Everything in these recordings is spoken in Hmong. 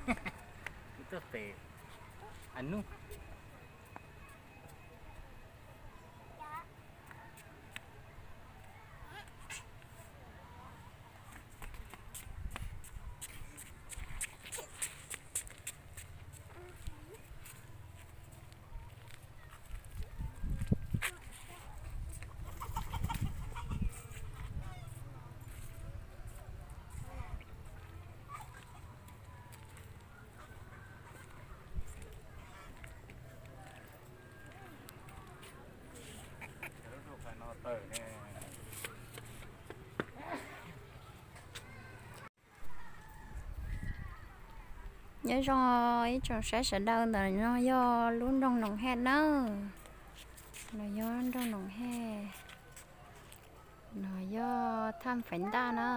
Ib txoj pem a nub. Nyob zoo ib tsoom saib sawv daws, ntawm no yog lub nroog Noom Hej na. No yog nroog Noom Hej. No yog thaj Faiv Ntaj na.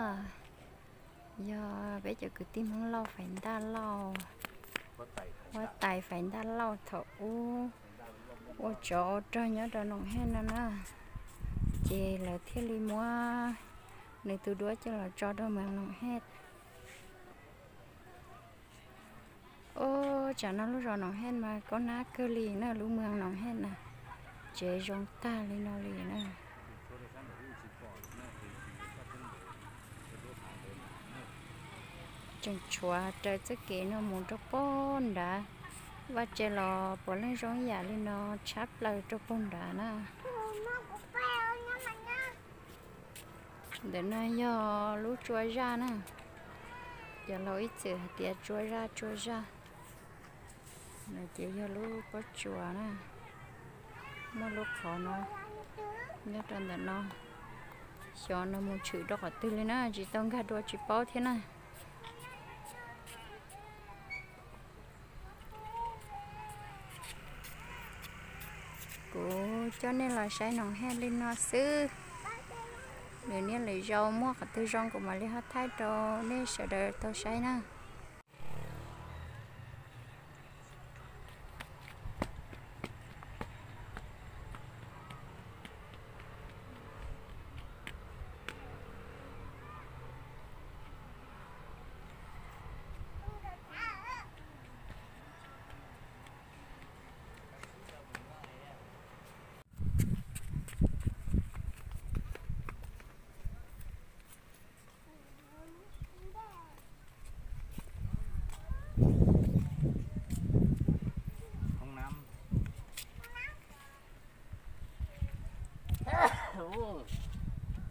Yog peb cov kwv tij Hmoob Lauj Faiv Ntaj Lauj, huab tais Faiv Ntaj Lauj thaum ub ua tsov ua rog nyob rau Noom Hej no na. Ces lawv thiaj li muab nws tus duab coj los tso rau moos Noom Hej. Ub, tsam no lub zos Noom Hej mas koj nab kawg li na, lub moos Noom Hej na, tsev zoo tag li no li na. Tseem tshuav raws txoj kev no mus rau pem nrad, vaj tse los puav leej zoo ib yam li no tshab plaws rau pem nrad na. Ntawm no yog lub tsua zaj na, cov laus ib txwm hais tias tsua zaj tsua zaj. No ces yog lub pob tsuas na, muaj lub qhov no nyob rau ntawm no. Xyov no mus tshwm rau qhov twg li na, tsis tau nkag dua tsis paub thiab na. Kuv coj nej los saib Noom Hej li no xwb. Lwm niaj lwm zaus muaj qhov twg zoo kuv mam li ho thaij rau nej sawv daws tau saib na.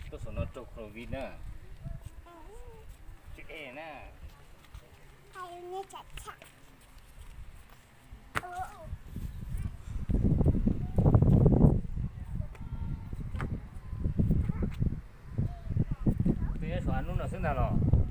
Tuaj saum no raug covid na. Tsis e na. Twb nyob saum a nub no xwb ntag los.